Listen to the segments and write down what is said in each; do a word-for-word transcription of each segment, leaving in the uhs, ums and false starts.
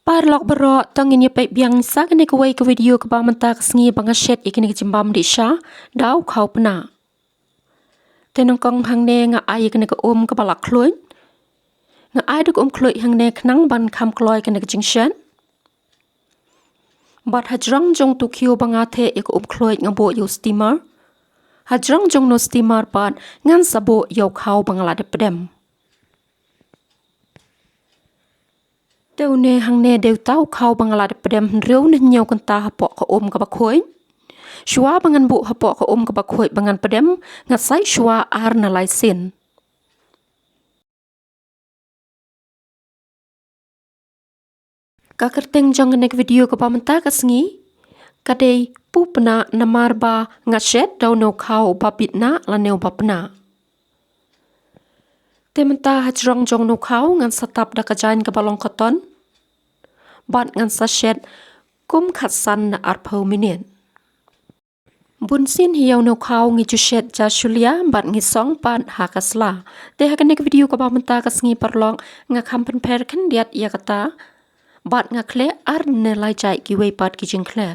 Paralok baroh, to ngin ïa peit biang sa kane kawei ka video kaba mynta ka sngi ba nga shet ïa kane ka jingbam dih sha da u khaw pnah. Te nyngkong hangne nga ai ïa kane ka um kaba la khluit. Nga ai da ka um khluit hangne khnang ban kham kloi kane ka jingshet. Bad hajrong jong utu u khiew ba nga theh ïa ka um khluit nga buh ïa u steamer. Hajrong jong une u steamer pat ngan sa buh ïa u khaw ba nga la dep pdem. Te une hangne dei uta u khaw ba nga la dep pdem hynriew ne hynñiew kynta hapoh ka um kaba khuid. Shuwa ba ngan buh hapoh ka um kaba khuid ba ngan pdem, nga sait shuwa ar ne lai sien. Ka kyrteng jong kane ka video kaba mynta ka sngi ka dei Pu Pnah namar ba nga shet da une u khaw uba bit nah lane uba pnah. Te mynta hajrong jong une u khaw ngan sa tap da ka jaiñ kaba long cotton. Bad ngan sa shet kum khatsan ne arphew minit. Bunsien hi ïa une u khaw ngi ju shet ja shulia bad ngi song pat ha ka sla. Te ha kane ka video kaba mynta ka sngi paralok nga kham pynpher khyndiat ïa kata. Bad nga khleh ar ne lai jait kiwei pat ki jingkhleh.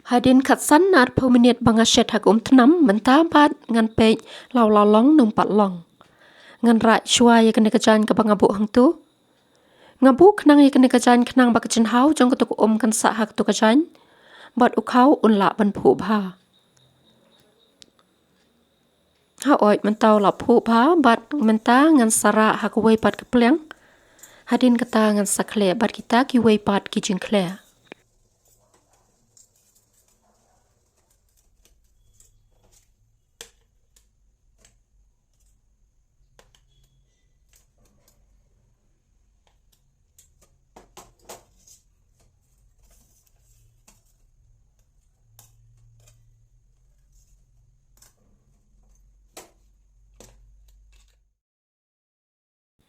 Hadien khatsan ne arphew minit ba nga shet ha ka um thnam, mynta pat ngan peit la u la long ne um pat long. Ngan rah shuwa ïa kane ka jaiñ kaba nga buh hangtu. Nga buh khnang ïa kane ka jaiñ khnang ba ka jinghaw jong katu ka um kan sah ha katu ka jaiñ. Bad u khaw un lah ban phuh bha. Hooid, mynta u la phuh bha, bad mynta ngan sa rah ha kawei pat ka pliang. Hadien kata ngan sa khleh bad kita kiwei pat ki jingkhleh.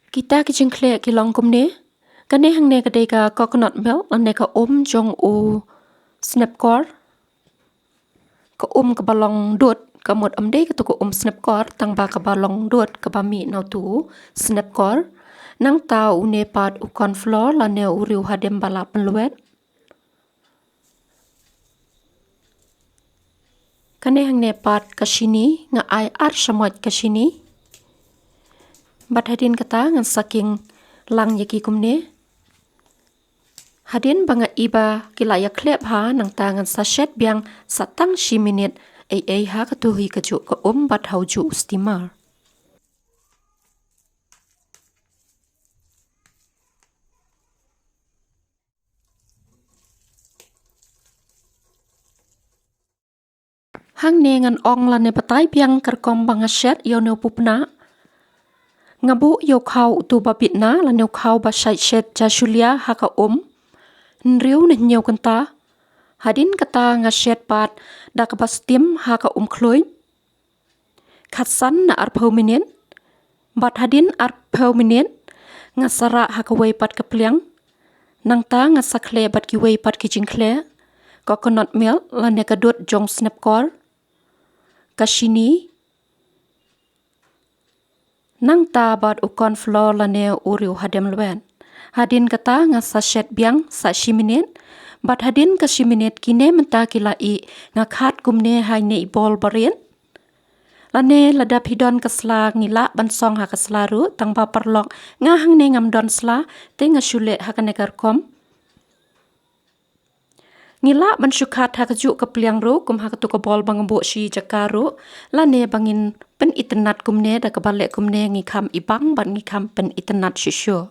Kita ki jingkhleh ki long kumne. Kane hangne ka dei ka coconut milk, lane ka um jong u snepkor. Ka um kaba long dud, ka mut ym dei katu ka um snepkor, tang ba kaba long dud, kaba mih na utu u snepkor. Nangta une pat u corn flour, lane u riewhadem ba la pynlwet. Kane hangne pat ka shini, nga ai ar shamoit ka shini. Bad hadien kata ngan sa king lang ïa ki kumne. Hadien ba nga i ba ki la ïa khleh bha, nangta ngan sa shet biang sa tang shi minit, ei ei ha katu hi kajuh ka um bad ha ujuh u steamer. Hangne ngan ong lane batai biang ka rukom ba nga shet ïa une u pupnah. Nga buh ïa u khaw utu ba bit nah lane u khaw ba shait shet ja shulia ha ka um hynriew ne hynñiew kynta. Hadien kata nga shet pat da kaba steam ha ka um khluit khatsan ne arphew minit. Bad hadien arphew minit nga sa rah ha kawei pat ka pliang. Nangta nga sa khleh bad kiwei pat ki jingkhleh, coconut milk lane ka dud jong u snepkor, ka shini, nangta bad u corn flour lane u riewhadem lwet. Hadien kata nga sa shet biang sa shi minit. Bad hadien ka shi minit kine mynta ki la ih, nga khat kumne ha ine i bowl barit. Lane lada phi don ka sla ngi lah ban song ha ka sla ruh, tang ba paralok nga hangne ngam don sla, te nga shu leh ha kane ka rukom. Ngi lah ban shu khat ha kajuh ka pliang ruh, kum ha katu ka bowl ba nga buh shi jaka ruh, lane ba ngin pynitynnad kumne, da kaba leh kumne ngi kham ibang bad ngi kham pynitynnad shuh shuh.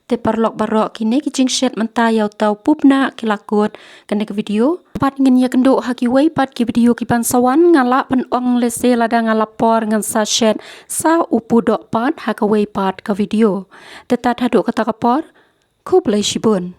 Te paralok baroh, kine ki jingshet mynta ïa uta u pupnah ki la kut kane ka video. Bad ngin ïakynduh ha kiwei pat ki video ki ban sa wan. Nga lah ban ong lehse lada nga la por ngan sa shet sa u pudoh pat ha kawei pat ka video. Te tad haduh kata ka por, khublei shibun.